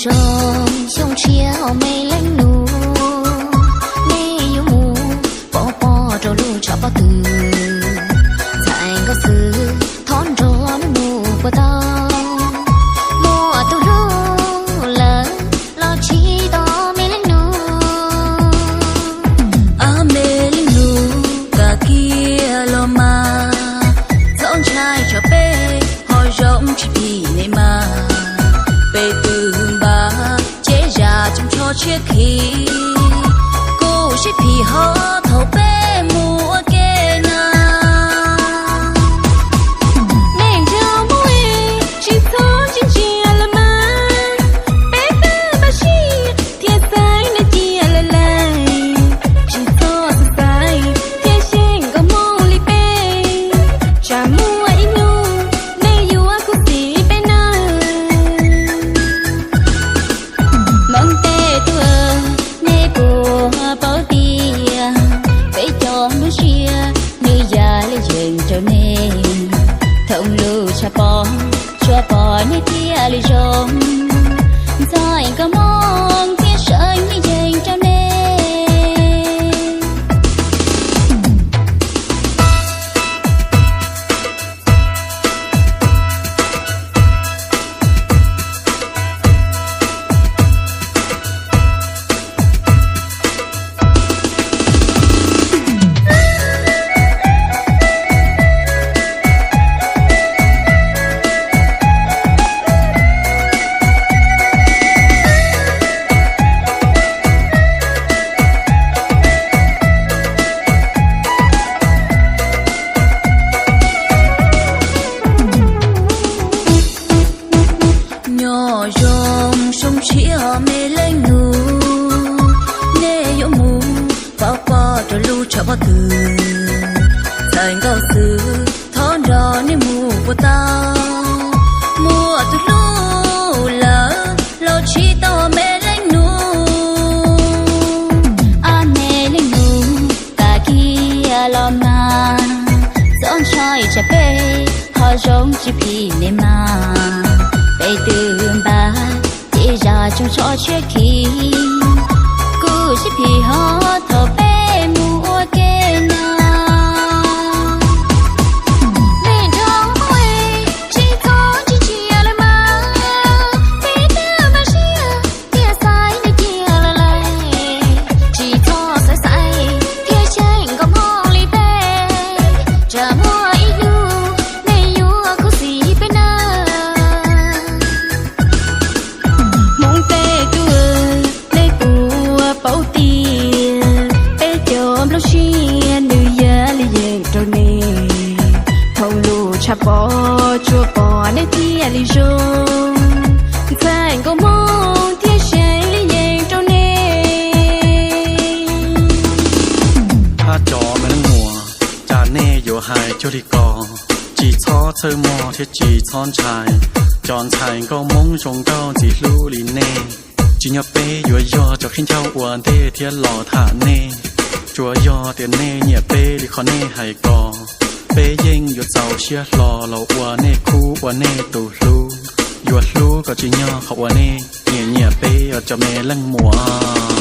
Rau xyoo tshiab me leej nus, nej yuav mus pov pob rau lub tshav pob tw. Ntxhais nkauj xwb thov nrog nej mus puas tau, muaj tus hlub lawm los tsis tau me leej nus. Ab me leej nus, kam kiag los mas, txhob ntshai tsam peb ho zoo tsis phim nej mas. Peb twb npaj ceb zam cov tsho tshiab khi, kuj sib phim ho thaum peb mus ua ke na. Nej nrog mus es tsis txhob ntsia ntsia los mas, peb twb npaj siab thiab xaiv nej cia lawm lawm. Tsis txhob xav xaiv thiab xyeej nkauj Hmoob li peb, tsam muaj ib hnub nej yuav khuv xim peb nawb. Hmoob tej tub, nej puas paub tias peb cov nplooj siab nws yam li yees rau nej. Thooj lub tshav pob tsuas pom nej thiaj li zoo, ntxhais nkauj Hmoob thiaj sawv yeej yees rau nej. Nyob zoo xyoo tshiab me leej nus, nej yuav mus pov pob rau lub tshav pob tw. Ntxhais nkauj xwb thov nrog nej mus puas tau, muaj tus hlub lawm los tsis tau me leej nus. Ab me leej nus, kam kiag los mas, txhob ntshai tsam peb ho zoo tsis phim nej mas. Peb twb npaj ceb zam cov tsho tshiab khi, kuj sib phim ho thaum peb mus ua ke na. Nej nrog mus es tsis txhob ntsia ntsia los mas, peb twb npaj siab thiab xaiv nej cia lawm lawm. Tsis txhob xav xaiv thiab xyeej nkauj Hmoob li peb, tsam muaj ib hnub nej yuav khuv xim peb nawb. Hmoob tej tub, nej puas paub tias peb cov nplooj siab nws yam li yees rau nej. Thooj lub tshav pob tsuas pom nej thiaj li zoo, ntxhais nkauj Hmoob thiaj seev li yees rau nej. Hab cov me leej muam, cas nej yuav hais cuag li ko? Tsis txhob txhawj mog thiab tsis txhob ntshai, cov ntxhais nkauj Hmoob zoo nkauj ntxim hlub li nej. Tsim nyog peb yuav yog cov qhib ncaug ua ntej thiab los tham nej, tsuas yog tias nej nyiam peb li qhov nej hais ko, peb yeej yuav txaus siab hlo los ua nej khub ua nej tus hlub. Yuav hlub kom tsim nyog qhov uas nej nyiam nyiam peb os cov me leej muam.